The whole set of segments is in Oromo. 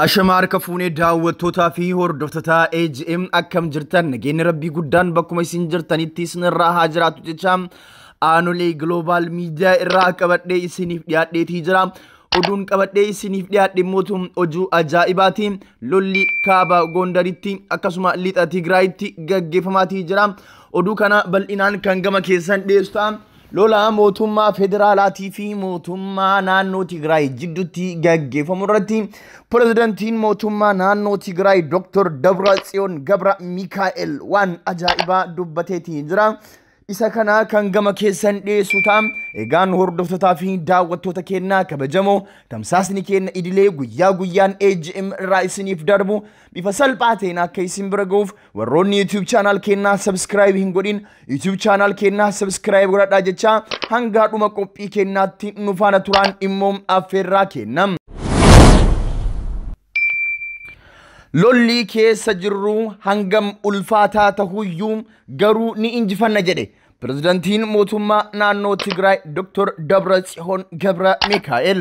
Ashama harka fuunee daawwattootaa fi hordoftoota AGM akkam jirtan nageenyi rabbii guddaan bakkuma isin jirtanitti isinirraa haa jiraatu jecha Aanolee Global Media irraa qabadhee isiniif dhiyaadheetii jira. Oduun qabadhee isiniif dhiyaadhe mootum hojii ajaa'ibaati. Lolli kaaba Gondaritti akkasuma lixa Tigraayitti gaggeeffamaatii jira. Oduu kana bal'inaan kan gama keessan dhiyeessu ta'a. Lola mootummaa federaalaatii fi mootummaa naannoo Tigraay jidduutti gaggeeffamu irratti pirezidantiin mootummaa naannoo Tigraay Dr. Dabratsiyoon Gabra Mikaa'el waan ajaa'ibaa dubbateetii jira. Isa kana kan gama keessan dhiyeessu ta'a. Egaan hordoftootaa fi daawwattoota keenyaa kabajamoo tamsaasni keenya idilee guyyaa guyyaan AGM irraa isiniif darbu bifa salphaa ta'een akka isin bira ga'uuf warroonni YouTube channel keenyaa subscribe hin godhin YouTube channel keenyaa subscribe godhadhaa jecha hanga dhuma qophii keenyaatti nu faana turaan immoo affeerraa kenna. Lolli keessa jirru hangam ulfaataa tahuyyuu garuu ni injifanna jedhe pirezidantiin mootummaa naannoo Tigraay Dr. Dabratsiyoon Gabra Mikaa'el.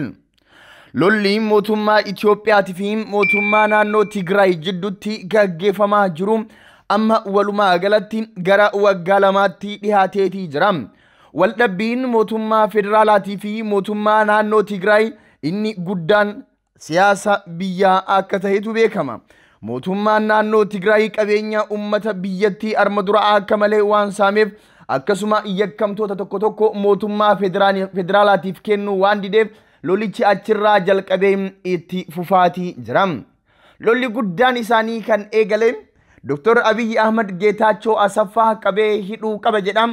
Lolli mootummaa Itiyoophiyaatii fi mootummaa naannoo Tigraay jidduutti gaggeeffamaa jiru amma walumaa galatti gara waggaa lamaatti dhihaateetii jira. Waldhabbiin mootummaa federaalaatii fi mootummaa naannoo Tigraay inni guddaan siyaasa biyyaa akka ta'etu beekama. Mootummaan naannoo Tigraay qabeenya uummata biyyattii arma dura akka malee waan saameef akkasuma yakkamtoota tokko tokko mootummaa federaalaatiif kennuu waan dideef lolichi achirraa jalqabee itti fufaatii jira. Lolli guddaan isaanii kan eegale Dr. Abiyyi Ahmad Geetaachoo Asaffaa qabee hidhuu qaba jedha.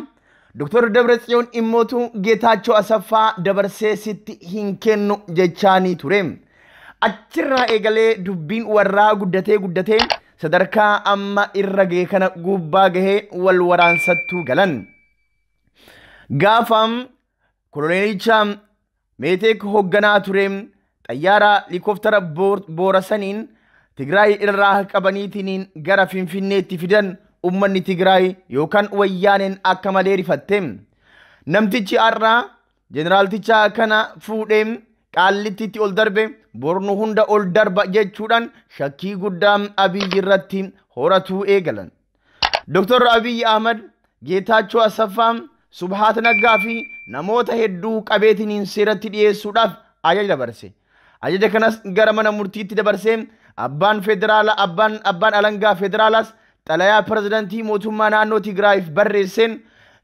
Dr. Dabratsiyoon immootu Geetaachoo Asaffaa dabarsee sitti hin kennu jechaanii ture. Achirraa eegalee dubbiin warraa guddatee guddatee sadarkaa amma irra ga'e kana gubbaa gahee wal waraansattuu galan. Gaafa koloneelicha Meeteek hoogganaa ture xayyaara helikooftara boorasaniin Tigraay irraa qabaniitiin gara Finfinneetti fidan uummanni Tigraay yookaan wayyaaneen akka malee rifatte. Namtichi har'aa jeneraalticha kana fuudhee qaallittitti ol darbe bornu hunda ol darba jechuudhaan shakkii guddaa Abiyyi irratti horatuu eegalan. Dr. Abiyyi Ahmad, Geetaachoo Asaffaa, Subhaat Naggaa fi namoota hedduu qabeetiniin seeratti dhiyeessuudhaaf ajaja dabarse. Ajaja kanas gara mana murtiitti dabarsee abbaan federaala abbaan alangaa federaalaas xalayaa pirezidantii mootummaa naannoo Tigraayiif barreesseen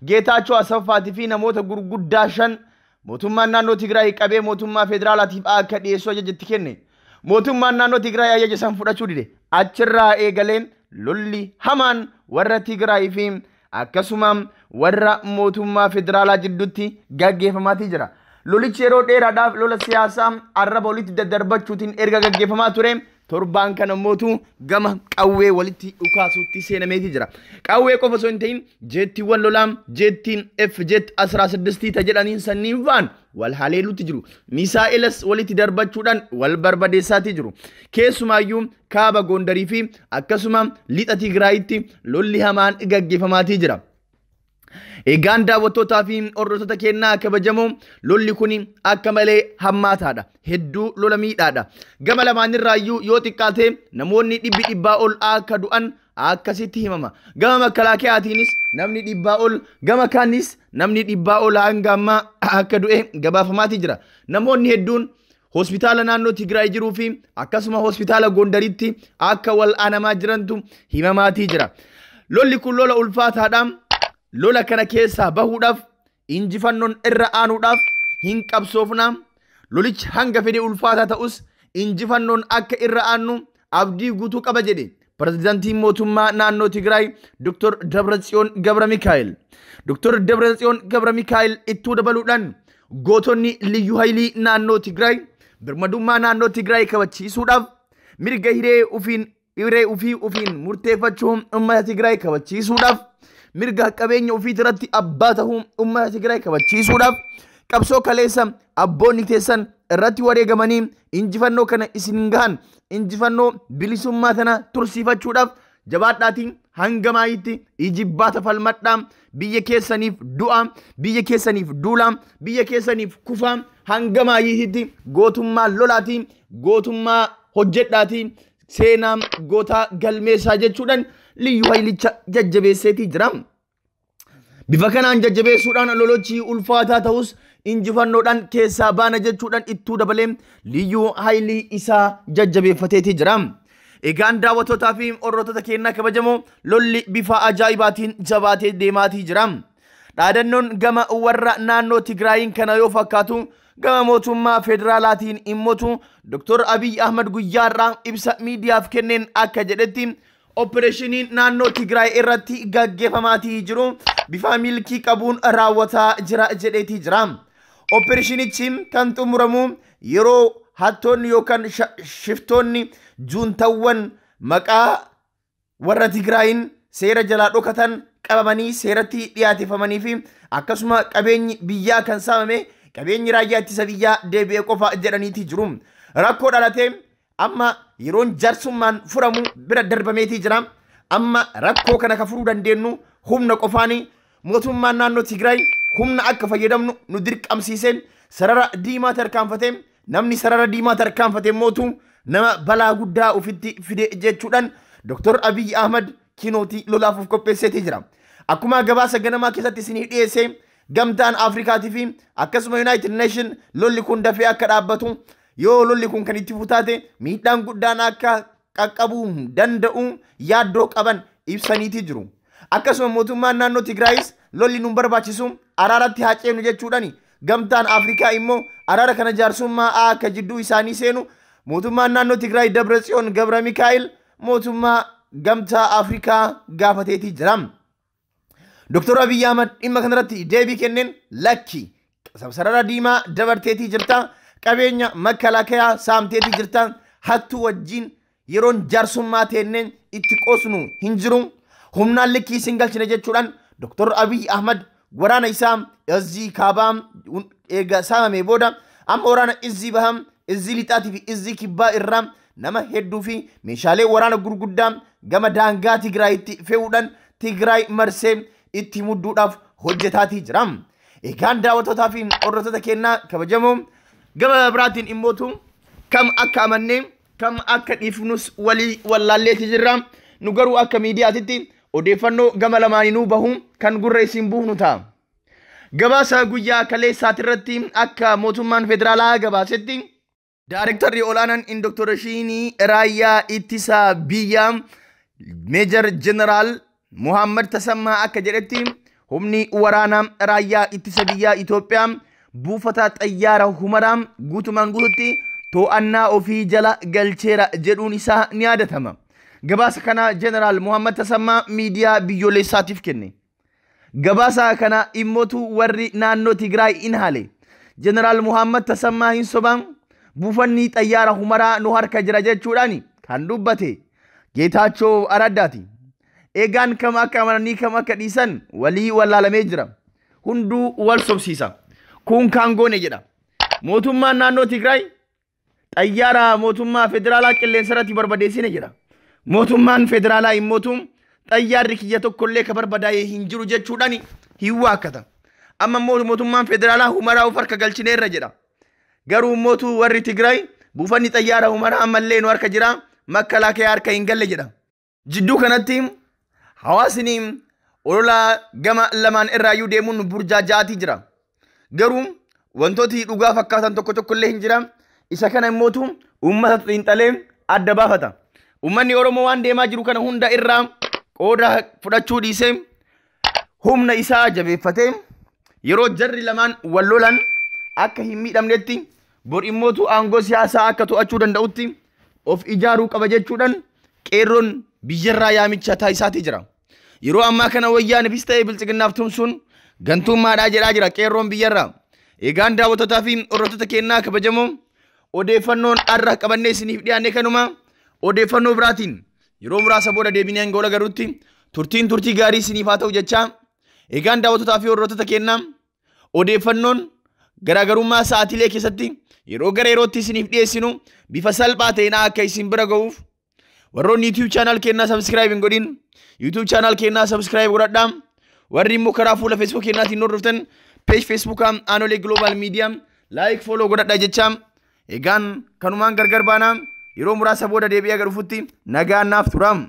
Geetaachoo Asaffaatii fi namoota gurguddaa 5 mootummaan naannoo Tigraay qabee mootummaa federaalaatiif akka dhiyeessu ajajatti kenne. Mootummaan naannoo Tigraay ajaja san fudhachuu dide. Achirraa eegaleen lolli hamaan warra Tigraay fi akkasuma warra mootummaa federaalaa jidduutti gaggeeffamaatii jira. Lolichi yeroo dheeraadhaaf lola siyaasaa arraba walitti daddarbachuutiin erga gaggeeffamaa ture. Torbaan kana mootu gama qawwee walitti dhukaasuutti seenameetii jira. Qawwee qofa osoo hin ta'in jeettiiwwan lolaa jeettiin F-jet 16 jedhaniin sanniin fa'aan wal haleeluutti jiru. Misaa'elas walitti darbachuudhaan wal barbadeessaatii jiru. Keessumaayyuu kaaba Gondarii fi akkasuma lixa Tigraayitti lolli hamaan gaggeeffamaatii jira. Egaan daawwattootaa fi hordoftoota keenyaa kabajamoo lolli kun akka malee hammaataadha. Hedduu lola miidhaadha. Gama lamaanirraayyuu yoo xiqqaate namoonni 100 ol akka du'an akkasitti himama. Gama makalaakiyaatiinis namni 100 ol, gama kaanis namni 100 ol hanga ammaa akka du'e gabaafamaatii jira. Namoonni hedduun hospitaala naannoo Tigraay jiruu fi akkasuma hospitaala Gondaritti akka wal aanamaa jirantu himamaatii jira. Lolli kun lola ulfaataadha. Lola kana keessaa bahuudhaaf injifannoon irra aanuudhaaf hin qabsoofna. Lolichi hanga fedhe ulfaataa ta'us injifannoon akka irra aannu abdii guutuu qaba jedhe pirezidantiin mootummaa naannoo Tigraay Dr. Dabratsiyoon Gabra Mikaa'el. Dr. Dabratsiyoon Gabra Mikaa'el ittuu dabaluudhaan gootonni liyyuu haayilii naannoo Tigraay birmadummaa naannoo Tigraay kabachiisuudhaaf mirga hiree ofii ofiin murteeffachuu uummata Tigraay kabachiisuudhaaf mirga qabeenya ofii irratti abbaa ta'uu uummata Tigraay kabachiisuudhaaf qabsoo kaleessa abboonni teessan irratti wareegamanii injifannoo kana isin gahan injifannoo bilisummaa tana tursiifachuudhaaf jabaadhaatiin hanga maayitti ijibbaata falmadhaa biyya keessaniif du'a biyya keessaniif duula biyya keessaniif kufa hanga maayitti gootummaa lolaatiin gootummaa Hojjedhaatii seenaa gootaa galmeessaa jechuudhaan liyyuu hayilicha jajjabeesseetii jira. Bifa kanaan jajjabeessuudhaan lolochii ulfaataa ta'us injifannoodhaan keessaa baana jechuudhaan ittuu dabalee liyyuu hayilii isaa jajjabeeffateetii jira. Egaan daawwattootaa fi hordoftoota keenyaa kabajamoo, lolli bifa ajaa'ibaatiin jabaatee deemaatii jira. Dhaadannoon gama warra naannoo Tigraayin kana yoo fakkaatu, gama mootummaa federaalaatiin immootu Dr. Abiy Ahmad guyyaa irraa ibsa miidiyaaf kenneen akka jedhetti, opereeshiniin naannoo Tigraay irratti gaggeeffamaatii jiru bifa milkii qabuun raawwataa jira jedheetii jira. Opereeshinichi kan xumuramu yeroo hattoonni yookaan shiftoonni juuntawwan maqaa warra Tigraayin seera jalaa dhokatan qabamanii seeratti dhiyaatifamanii fi akkasuma qabeenyi biyyaa kan saamame qabeenyi raayyaa ittisa biyyaa deebi'ee qofa jedhaniitii jiru. Rakkoo dhalatee amma yeroon jarsummaan furamu bira darbameetii jira. Amma rakkoo kana ka furuu dandeenyu humna qofaani. Mootummaan naannoo Tigraay humna akka fayyadamnu nu dirqamsiisee sarara diimaa tarkaanfatee, namni sarara diimaa tarkaanfate mootu nama balaa guddaa ofitti fide jechuudhaan Dr. Abiy Ahmad kinootii lolaaf of qopheesseetii jira. Akkuma gabaasa ganamaa keessatti isinii dhiyeesse, gamtaan Afrikaatii fi akkasuma United Nation lolli kun dafee akka dhaabbatu, yoo lolli kun kan itti futaate miidhaan guddaan akka qaqqabuu danda'u yaaddoo qaban ibsaniitii jiru. Akkasuma mootummaan naannoo Tigraayis lolli nun barbaachisu, araaratti haa ceenu jechuudhaani, gamtaan Afrikaa immoo araara kana jaarsummaa akka jidduu isaanii seenu mootummaan naannoo Tigraay Dabratsiyoon Gabra Mikaa'el mootummaa gamtaa Afrikaa gaafateetii jira. Dr. Abiy Ahmad dhimma kanarratti deebii kenneen, lakki, sarara diimaa dabarteetii jirta, qabeenya makalakayaa saamteetii jirta, hattuu wajjin yeroon jaarsummaa teenneen itti qoosnu hin jiru, humnaan likkii isin galchine jechuudhaan Dr. Abiy Ahmad waraana isaa Izzii kaabaa eega saamamee booda amma waraana Izzii baham, Izzii lixaatii fi Izzii kibbaa irraa nama hedduu fi meeshaalee waraana gurguddaa gama daangaa Tigraayitti fe'uudhaan Tigraay marsee itti mudduudhaaf hojjetaatii jira. Egaan daawwattootaa fi hordoftoota keenyaa kabajamoo, gama biraatiin immootu kam akka amannee kam akka dhiifnus walii wallaalleeti jirra. Nu garuu akka miidiyaatitti odeeffannoo gama lamaaniinuu bahu kan gurra isin buufnu ta'a. Gabaasa guyyaa kaleessaatirratti akka mootummaan federaalaa gabaasetti, Daarektarri olaanaan indoktoreeshinii raayyaa ittisa biyyaa Meejar Jeneraal Muhammad Tasammaa akka jedhetti, humni waraanaa raayyaa ittisa biyyaa Itoophiyaa buufata xayyaara Humaraa guutumaan guututti to'annaa ofii jala galcheera jedhuun isaa ni yaadatama. Gabaasa kana Jeneraal Muhammad Tasammaa miidiyaa biyyoolessaatiif kenne. Gabaasa kana immootu warri naannoo Tigraay in haale. Jeneraal Muhammad Tasammaa hin sobaan, buufanni xayyaara Humaraa nu harka jira jechuudhaan kan dubbate Geetaachoo Araddaati. Eegaan kam akka amananii kam akka dhiisan walii wallaalamee jira. Hunduu wal sobsiisa. Kun kaan goone jedha. Mootummaan naannoo Tigraay xayyaara mootummaa federaalaa qilleensa irratti barbadeessine jedha. Mootummaan federaalaa immootu xayyaarri kiyya tokkollee ka barbadaa'ee hin jiru jechuudhaan hin waakkata. Amma immoo mootummaan federaalaa Humaraa of harka galchineerra jedha. Garuu mootuu warri Tigraay buufanni xayyaara Humaraa ammallee nu harka jira, makkalaakee harka hin galle jedha. Jidduu kanatti hawaasni olola gama lamaan irraayyuu deemuun burjaaja'aatii jira. Garuu wantooti dhugaa fakkaatan tokko tokko illee hin jira. Isa kana immootu uummata xiinxalee adda baafata. Uummanni Oromoo waan deemaa jiru kana hunda irraa qooda fudhachuu dhiisee humna isaa jabeeffatee yeroo jarri lamaan wal lolan akka hin miidhamnetti, bor immootu aangoo siyaasaa akka to'achuu danda'utti of ijaaruu qaba jechuudhaan qeerroon biyyarraa yaamicha taasisaatii jira. Yeroo ammaa kana wayyaanifis ta'e bilchiginnaaf tumsuun gantummaadhaa jedhaa jira qeerroon biyyarraa. Egaan daawwattootaa fi hordoftoota keenyaa kabajamoo, odeeffannoon har'a qabannee isiniif dhiyaanne kanuma. Odeeffannoo biraatiin yeroo muraasa booda deebinee hanga wal agarrutti turtiin turtii gaarii isiniif haa ta'u jechaa, egaan daawwattootaa fi hordoftoota keenyaa, odeeffannoon garaagarummaa sa'aatiilee keessatti yeroo gara yerootti isiniif dhiyeessinu bifa salphaa ta'een akka isin bira ga'uuf, warroonni YouTube channel keenyaa subscribe hin godhin YouTube channel keenyaa subscribe godhadhaa. Warri immoo karaa fuula Facebook keenyaatiin hordoftan page Facebook Aanolee Global Media like, follow godhadhaa jechaa, egaan kanumaan gargar baanaa. Yeroo muraasa booda deebi'ee aga dhufutti nagaan naaf tura.